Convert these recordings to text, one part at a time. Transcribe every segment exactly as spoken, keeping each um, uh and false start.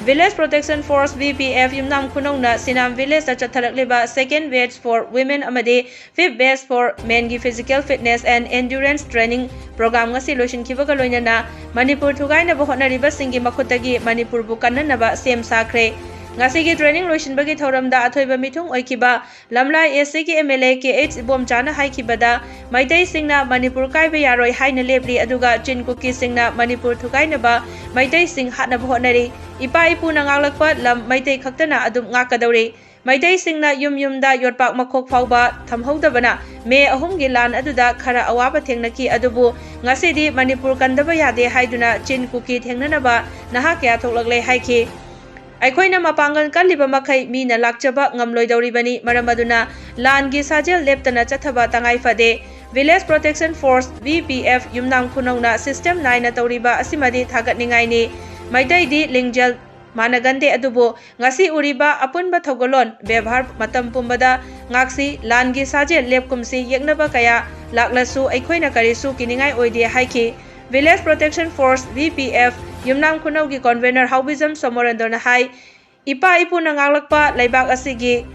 Village Protection Force, V P F, ꯌꯨꯝꯅꯥꯝ ꯈꯨꯅꯧꯅ ꯁꯤꯅꯥꯝ village ꯇ ꯆꯠꯊꯔꯛꯂꯤꯕ Second Batch for Women ꯑꯃꯗꯤ Fifth Batch for Men ꯒꯤ Physical Fitness and Endurance Training Program ꯉꯁꯤ ꯂꯣꯏꯁꯤꯟꯈꯤꯕꯒ ꯂꯣꯏꯅꯅ ꯃꯅꯤꯄꯨꯔ ꯊꯨꯒꯥꯏꯅꯕ ꯍꯣꯠꯅꯔꯤꯕꯁꯤꯡꯒꯤ ꯃꯈꯨꯠꯇꯒꯤ ꯃꯅꯤꯄꯨꯔꯕꯨ ꯀꯟꯅꯅꯕ ꯁꯦꯝ ꯁꯥꯈ꯭ꯔꯦ꯫ ꯉꯁꯤꯒꯤ training ꯂꯣꯏꯁꯤꯟꯕꯒꯤ ꯊꯧꯔꯝꯗ ꯑꯊꯣꯏꯕ ꯃꯤꯊꯨꯡ ꯑꯣꯏꯈꯤꯕ ꯂꯝꯂꯥꯏ S C ꯒꯤ M L A K H ꯏꯕꯣꯝꯆꯥꯅ ꯍꯥꯏꯈꯤꯕꯗ, ꯃꯩꯇꯩꯁꯤꯡꯅ Manipur ꯀꯥꯏꯕ ꯌꯥꯔꯣꯏ ꯍꯥꯏꯅ ꯂꯦꯞꯂꯤ, ꯑꯗꯨꯒ ꯆꯤꯟ ꯀꯨꯀꯤꯁꯤꯡꯅ ꯃꯅꯤꯄꯨꯔ ꯊꯨꯒꯥꯏꯅꯕ ꯃꯩꯇꯩꯁꯤꯡ ꯍꯥꯠꯅꯕ ꯍꯣꯠꯅꯔꯤ꯫ ꯏꯄꯥ ꯏꯄꯨꯅ ꯉꯥꯛꯂꯛꯄ ꯂꯝ ꯃꯩꯇꯩ ꯈꯛꯇꯅ ꯑꯗꯨꯝ ꯉꯥꯛꯀꯗꯧꯔꯤ꯫ ꯃꯩꯇꯩꯁꯤꯡꯅ ꯌꯨꯝ ꯌꯨꯝꯗ ꯌꯣꯠꯄꯥꯛ ꯃꯈꯣꯛ ꯐꯥꯎꯕ ꯊꯝꯍꯧꯗꯕꯅ ꯃꯦ ꯑꯍꯨꯝꯒꯤ ꯂꯥꯟ ꯑꯗꯨꯗ ꯈꯔ ꯑꯋꯥꯕ ꯊꯦꯡꯅꯈꯤ, ꯑꯗꯨꯕꯨ ꯉꯁꯤꯗꯤ ꯃꯅꯤꯄꯨꯔ ꯀꯟꯗꯕ ꯌꯥꯗꯦ ꯍꯥꯏꯗꯨꯅ ꯆꯤꯟ ꯀꯨꯀꯤ ꯊꯦꯡꯅꯅꯕ ꯅꯍꯥ ꯀꯌꯥ ꯊꯣꯛꯂꯛꯂꯦ ꯍꯥꯏꯈꯤ꯫ ꯑꯩꯈꯣꯏꯅ ꯃꯄꯥꯡꯒꯜ ꯀꯜꯂꯤꯕ ꯃꯈꯩ ꯃꯤꯅ ꯂꯥꯛꯆꯕ ꯉꯝꯂꯣꯏꯗꯧꯔꯤꯕꯅꯤ꯫ ꯃꯔꯝ ꯑꯗꯨꯅ ꯂꯥꯟꯒꯤ ꯁꯥꯖꯦꯜ ꯂꯦꯞꯇꯅ ꯆꯠꯊꯕ ꯇꯉꯥꯏ ꯐꯗꯦ꯫ Village Protection Force, V P F, ꯌꯨꯝꯅꯥꯝ ꯈꯨꯅꯧꯅ system ꯅꯥꯏꯅ ꯇꯧꯔꯤꯕ ꯑꯁꯤꯃꯗꯤ ꯊꯥꯒꯠꯅꯤꯡꯉꯥꯏꯅꯤ꯫ ꯃꯩꯇꯩꯗꯤ ꯂꯤꯡꯖꯦꯜ ꯃꯥꯟꯅꯒꯟꯗꯦ, ꯑꯗꯨꯕꯨ ꯉꯁꯤ ꯎꯔꯤꯕ ꯑꯄꯨꯟꯕ ꯊꯧꯒꯜꯂꯣꯟ ꯕꯦꯕꯥꯔ ꯃꯇꯝ ꯄꯨꯝꯕꯗ ꯉꯥꯛꯁꯤ꯫ ꯂꯥꯟꯒꯤ ꯁꯥꯖꯦꯜ ꯂꯦꯞꯀꯨꯝꯁꯤ꯫ ꯌꯦꯛꯅꯕ ꯀꯌꯥ ꯂꯥꯛꯂꯁꯨ ꯑꯩꯈꯣꯏꯅ ꯀꯔꯤꯁꯨ ꯀꯤꯅꯤꯡꯉꯥꯏ ꯑꯣꯏꯗꯦ ꯍꯥꯏꯈꯤ꯫ Village Protection Force, V P F, ꯌꯨꯝꯅꯥꯝ ꯈꯨꯅꯧꯒꯤ convener ꯍꯥꯎꯕꯤꯖꯝ ꯁꯣꯃꯣꯔꯟꯗꯣꯅ ꯍꯥꯏ, ꯏꯄꯥ ꯏꯄꯨꯅ ꯉꯥꯛꯂꯛꯄ ꯂꯩꯕꯥꯛ ꯑꯁꯤꯒꯤ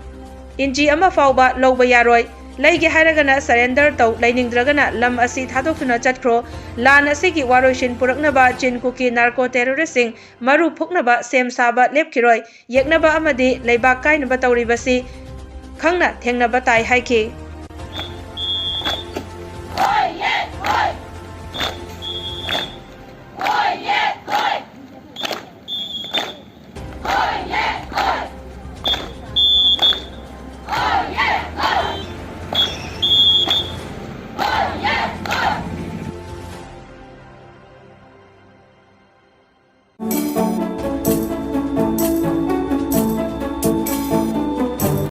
ꯏꯟꯆꯤ ꯑꯃ ꯐꯥꯎꯕ ꯂꯧꯕ ꯌꯥꯔꯣꯏ꯫ ꯂꯩꯒꯦ ꯍꯥꯏꯔꯒꯅ surrender ꯇꯧ, ꯂꯩꯅꯤꯡꯗ꯭ꯔꯒꯅ ꯂꯝ ꯑꯁꯤ ꯊꯥꯗꯣꯛꯇꯨꯅ ꯆꯠꯈ꯭ꯔꯣ꯫ ꯂꯥꯟ ꯑꯁꯤꯒꯤ ꯋꯥꯔꯣꯏꯁꯤꯟ ꯄꯨꯔꯛꯅꯕ ꯆꯤꯟ ꯀꯨꯀꯤ narco terroristꯁꯤꯡ ꯃꯔꯨ ꯐꯨꯛꯅꯕ ꯁꯦꯝ ꯁꯥꯕ ꯂꯦꯞꯈꯤꯔꯣꯏ꯫ ꯌꯦꯛꯅꯕ ꯑꯃꯗꯤ ꯂꯩꯕꯥꯛ ꯀꯥꯏꯅꯕ ꯇꯧꯔꯤꯕꯁꯤ ꯈꯪꯅ ꯊꯦꯡꯅꯕ ꯇꯥꯏ ꯍꯥꯏꯈꯤ꯫